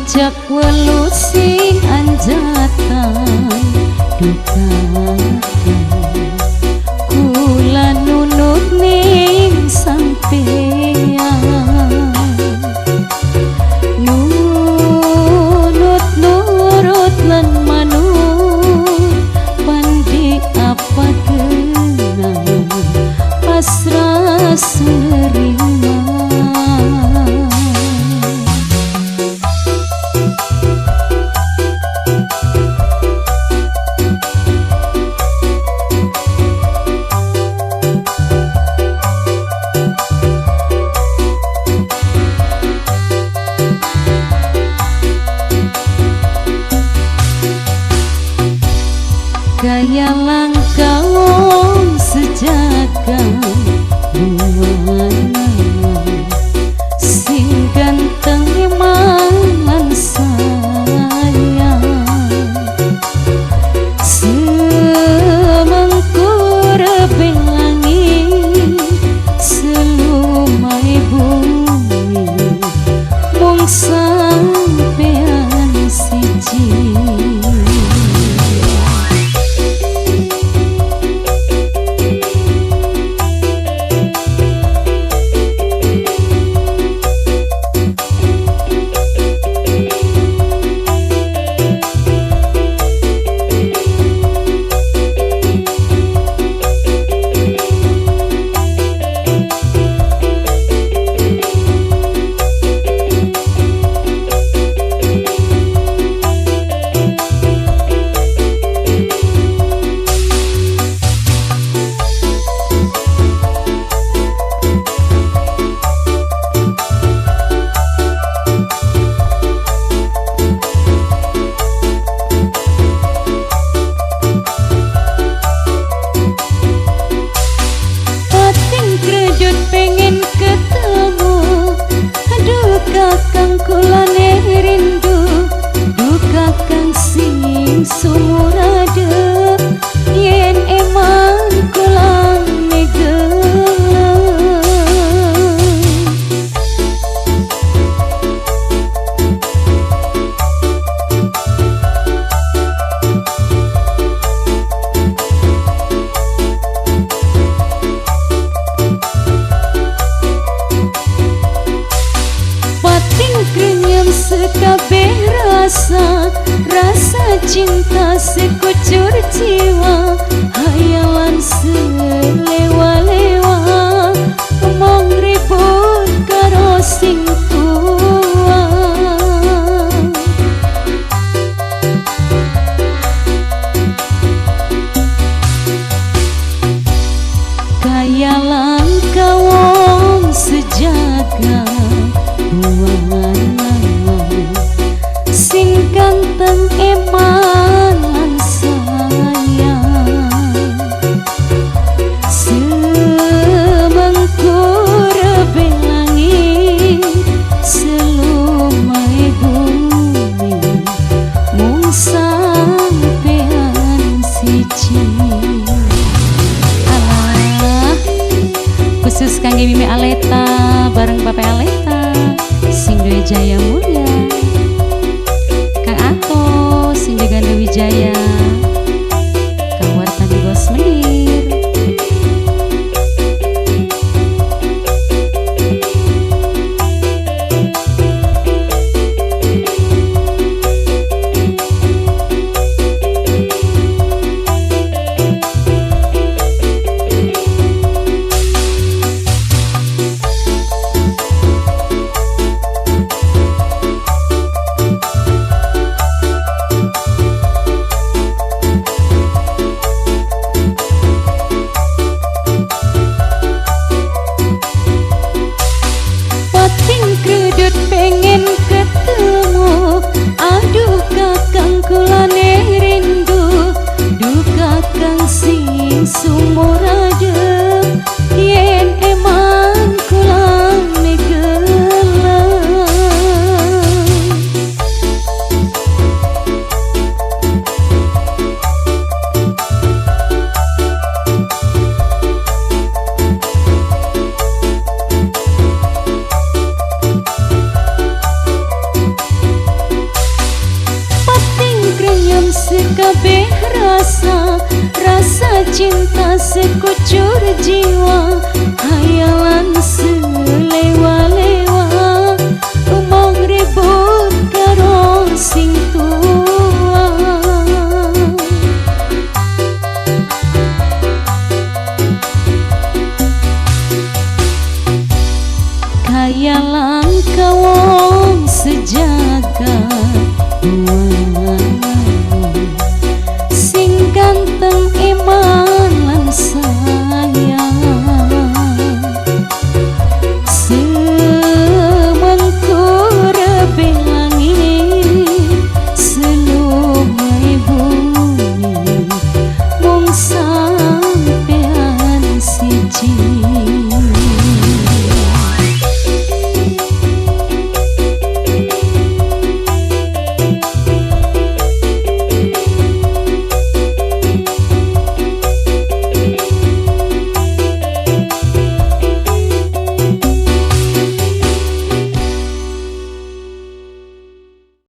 Rujak welu sing anjatan duka kula nunut ning sampeyan, nunut nurut lan manut pandi apa kena pasrah sunerima. Gaya langka wong sejaga buana sing ganteng lan sayang, semengkur langit selumai bumi mung sampean siji. Pengen ketemu, aduh kakang kulane rindu, duh kakang sing sumurade yen emang kulane gelem. Sekabeh rasa, rasa cinta sekucur jiwa, hayalan selewa-lewa mong ribut karo sing tua. Kaya langka wong sejaga buana sing ganteng eman lan sayang, semengkur langit selumai bumi mung sampean siji. Alah, khusus kangge Mimi Aleta bareng Papa Aleta sing duwe jaya mulya, Kang Ato sing jaga Wijaya, Kang Wartani Bos Menir. Cinta sekucur jiwa.